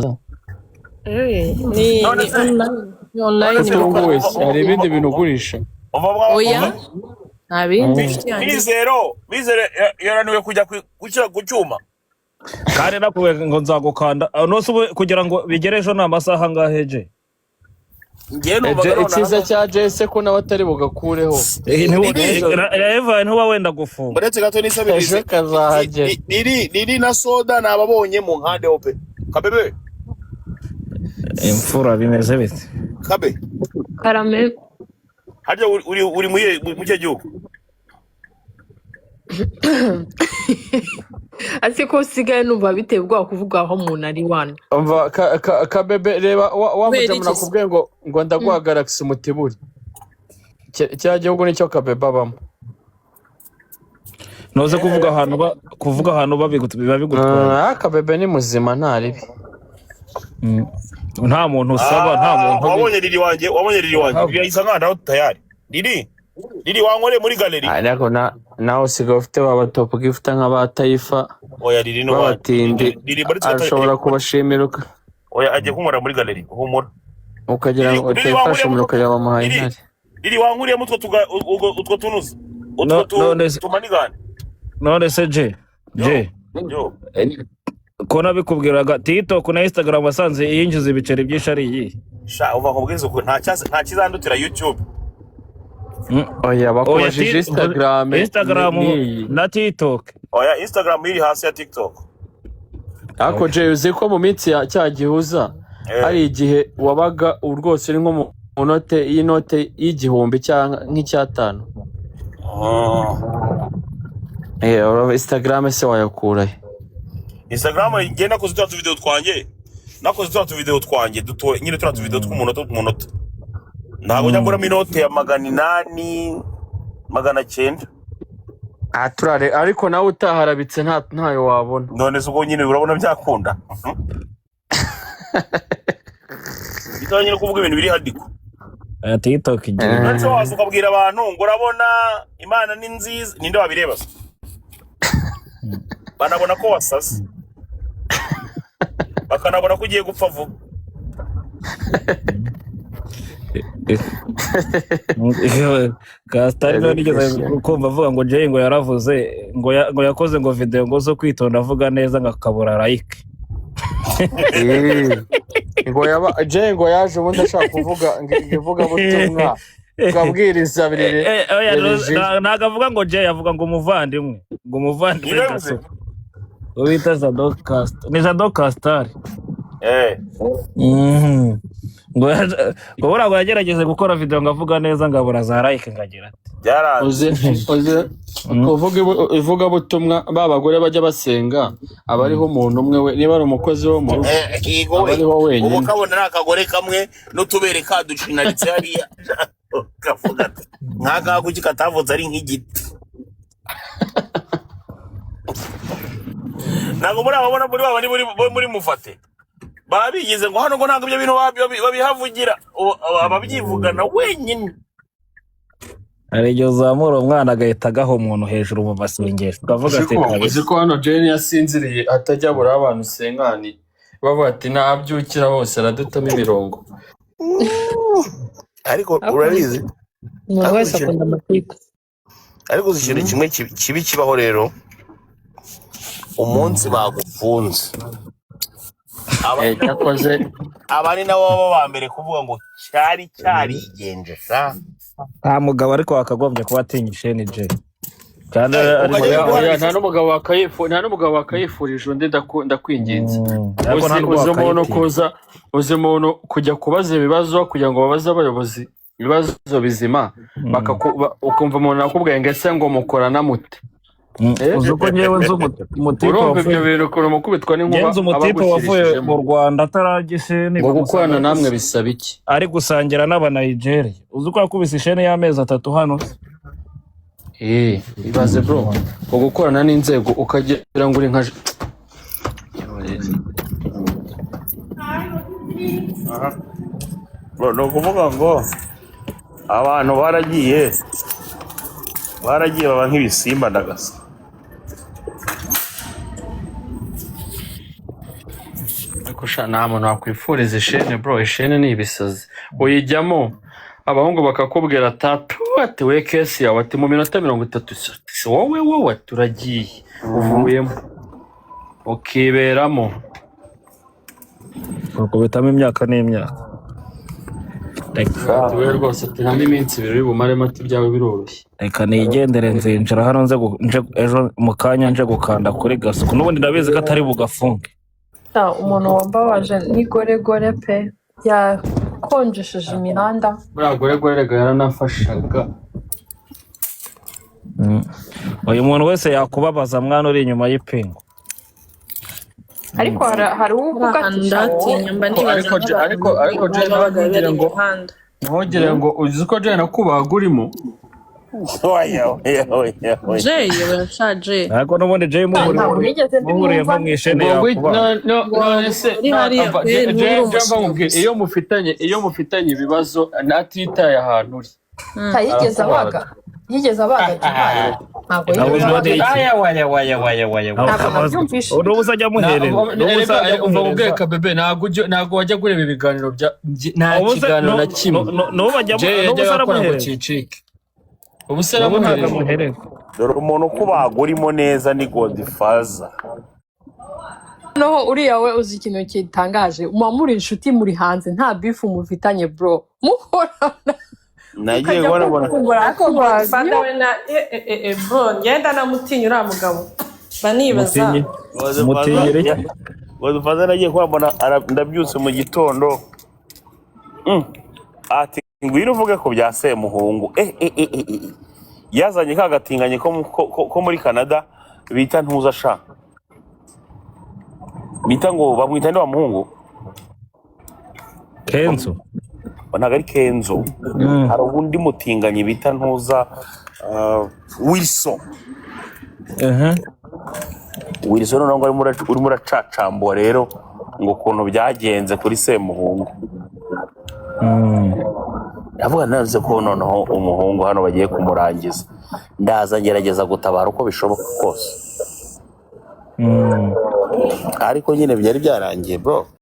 kwamamaza. Ni None ni se online, ni online. None se Utunguwe umva se, hari ibindi bintu ugurisha? Umva mwa Oya, umva nta bindi, inshuti yanjye. Mizero yananiwe kujya gushyira ku cyuma. Kandi nakubwiye ngo nzagukanda. Ah, nose ubu kugira ngo bigere ejo ni amasaha angahe je? Njyewe numvaga Eje, icyiza nonaha cya Jesse ko nawe atari bugakureho. Riri Eva ntuba wenda gufunga. Uretse gato Ejo n'isabirize. kazahagera. Riri na soda nababonye mu nkande ope kabebe. Imfura bimeze bite? Kabe. Karame. Harya uri mu kihe gihugu? Ase ko usigaye numva biteye ubwoba kuvuga aho umuntu ari wana. Umva kabebe, reba wa Kubera mujamu iki se? nakubwiye ngo ndaguha Galaxy umutibure. Kiriya gihugu nicyo kabebe abamo. Ntuze kuvuga ahantu ba kuvuga ahantu biba bigutwaye. Ah, kabebe ni muzima, nta ribi. Nta muntu usaba, nta muntu Wabonye Riri wanjye? Wabonye Riri wanjye? Riri yahise ankanda tayari. Riri wankoreye muri galeri. Ariko nawe usigaye ufite ba top gifta nk'aba Taifa Oya, Riri no wanjye. b'abatindi. Riri baretse gato. Ashobora kubashimira Oya, agiye kunkorera muri galeri, humura. Ukagira Riri ngo Riri Taifa wankuriyemo ashimira ukagira bamuhaye Riri intare. Riri wankuriyemo utwo tunuzi utwo No, none se tumanigane. None se je Yo je yo. Ko nabikubwiraga, TikTok na Instagram wasanze yinjiza ibiceri byinshi ari iyi? Sha, uva nkubwize ukuri, nta kizandutira YouTube. Oya, Oya, bakubajije Instagram Instagram n'iyi. na TikTok. Oya, Instagram iri hasi ya TikTok. Ariko Jay, uzi ko mu minsi ya cya gihuza hari igihe wabaga rwose uri nko mu note y'inote y'igihumbi cyangwa nk'icyatanu? Urumva Instagram se wayakura he? Instagram ngiye nakoze turiya tuvideo twanjye, nakoze turiya tuvideo twanjye duto nyine, turiya tuvideo tw'umunota umunota, ntabwo njya nguramo inote ya 800, 900. Ah, turare, ariko nawe utaharabitse ntayo wabona. None se ubwo nyine urabona byakunda bitaba nyine kuvuga ibintu biri hadiko? Aya TikTok igira None se waza ukabwira abantu ngo urabona Imana ni nziza, ninde wabireba se? Banabona ko wasase, bakanabona ko ugiye gupfa vuba. Kasitari niwe nigeze kumva avuga ngo Jay ngo yaravuze ngo yakoze ngo video ngo zo kwitonda avuga neza ngo akabura like. Ngo yaba Jay ngo yaje ubundi ashaka kuvuga ngo ivugabutumwa ukabwiriza birere. Oya, Religion. Ntabwo avuga ngo Jay, avuga ngo umuvandimwe, ngo umuvandimwe. Niwe bivuze? Gaso uwo bita Jado Castar, ni Jado Castar. Ngo buriya ngo yagerageze gukora video ngo avuga neza ngo abura za like, ngo agira ati Byaranze. Uzi kuvuga ivugabutumwa, ba bagore bajya basenga, aba ariho umuntu umwe we, niba ari umukozi wo mu rugo, Yego aba we. ariho Ubu wenyine. kabona ari akagore kamwe n'utubere kaducinaritse hariya, kavuga ati nk'aka kuki katavutse ari nk'igiti? Ntabwo muri ababona muri baba muri mufate baba bigize ngo hano ngo ntabwo ibyo bintu babihavugira. Ubu ababyivugana wenyine. Hari igihe uzamura umwana agahita agaha umuntu hejuru mu masengesho, ukavuga ati Uzi kabisa. ko hano Jane yasinziriye atajya abura abantu usengani bavuga ati nabyukira hose aradutamo imirongo. Ariko urabizi Umuntu ariko wese akunda amatiku. Ariko uzi ikintu kimwe kibi kibaho rero umunsi bagufunze Cyakoze aba ni nabo baba ba mbere kuvuga ngo cyari cyarigenje sa. Nta mugabo ariko wakagombye kuba atinya isheni Jay kandi ari Ukajya Oya, oya, guharanira nta n'umugabo wakayifurije undi, ndakwinginze. Ariko nta Uzi n'ubwo uzi umuntu wakayitinya. kuza, uzi umuntu kujya kubaza ibibazo kugira ngo babaze abayobozi ibibazo bizima, ukumva umuntu akubwiye ngo ese ngo mukorana mute? Uzi uko ngewe nzi umutipe Urumva wavuye ibyo bintu ukuntu mukubitwa n'inkuba ngenzi umutipe wavuye mu abagushyirishijemo Rwanda atararya isheni ngo gukorana bamusanga namwe bisaba iki? Ari gusangira n'Abanigeria. Uzi uko yakubise isheni y'amezi 3 hano? Ibaze bro, ngo gukorana n'inzego ukagira ngo uri nka Bro, ni ukuvuga ngo abantu baragiye baba nk'ibisimba ndagasa. Ariko Sha, nta muntu wakwifuriza ishene, bro. Ishene ni ibisazi. Uyijyamo, abahungu bakakubwira tatu, ati we case yawe, ati mu minota 30, si wowe, wowe turagiye, uvuyemo ukiberamo. Bakubitamo imyaka n'imyaka. Reka Ati we rwose, ati nta n'iminsi 2 uri bumaremo, ati ibyawe biroroshye. Reka nigendere, nzinjira hano nze nje ejo mu kanya nje gukanda kuri Gasuku, n'ubundi ndabizi ko atari bugafunge. Sha, umuntu wambabaje ni Goregore pe, yakonjesheje imihanda. Buriya Goregore rega yaranafashaga. Uyu muntu wese yakubabaza, mwana uri inyuma y'ipingu. Ariko hari uwo uvuga Ahantu ati sha wowe ndatinya, mba nibaza Ariko nk'abantu ariko Jay nawe babaga ntugire bari ngo imihanda. Ntugire ngo uzi ko Jay nakubahaga urimo. Oya, oya, oya, oya. Jay, oya sha Jay. Ariko n'ubundi Jay Ntabwo nigeze muhuriye nko mbimwumva. mu ishene Ngo yakubaha. no, none se Uri hariya ava- pe, Jay nturi Jay umushinga mva nkubwire, gusa. iyo mufitanye ibibazo atitaye ahantu uri, Yigeze abaga, yigeze abaga Jihad? Ntabwo yigeze Abuzwa abaga. n'iki? Aya, waya, waya, waya, waya, waya. Ntabwo nabyumvishe. N'ubu uzajya amuhereza, n'ubu uzajya Umva amuhereza. ubweka bebe, ntabwo wajya kureba ibiganiro bya nta Ubu se kiganiro na kimwe n'ubu ajya Jay n'ubu se yajyaga akora ngo aramuhereza. kicike. Ubu se N'ubu ntabwo aramuhereza. amuhereza. Dore umuntu ukubaga urimo neza ni Godfather. Noneho uriya we, uzi ikintu gitangaje? Muba muri inshuti, muri hanze nta beef mufitanye, bro, muhorana Nagiye ukajya kubona mbona kumva Ariko arakubaga. Godfather we na bro, ngenda namutinya uriya mugabo, mba nibaza. Mutinye mutinyira iki? Godfather nagiye kubona mbona ndabyutse mu gitondo. Ati ngwino uvuge ku bya Semuhungu. Yazanye ka gatinganye ko muri Canada bita ntuza sha, bita ngo bamwita nde wa muhungu? Kenzo. Ntabwo ari Kenzo. Hari undi mutinganyi bita ntuza, Wilson. Wilson noneho ngo urimo uracacambura rero ngo ukuntu byagenze kuri Semuhungu. Ndavuga navuze ko noneho umuhungu hano bagiye kumurangiza, ndaza ngerageza gutabara uko bishoboka kose, ariko nyine byari byarangiye, bro.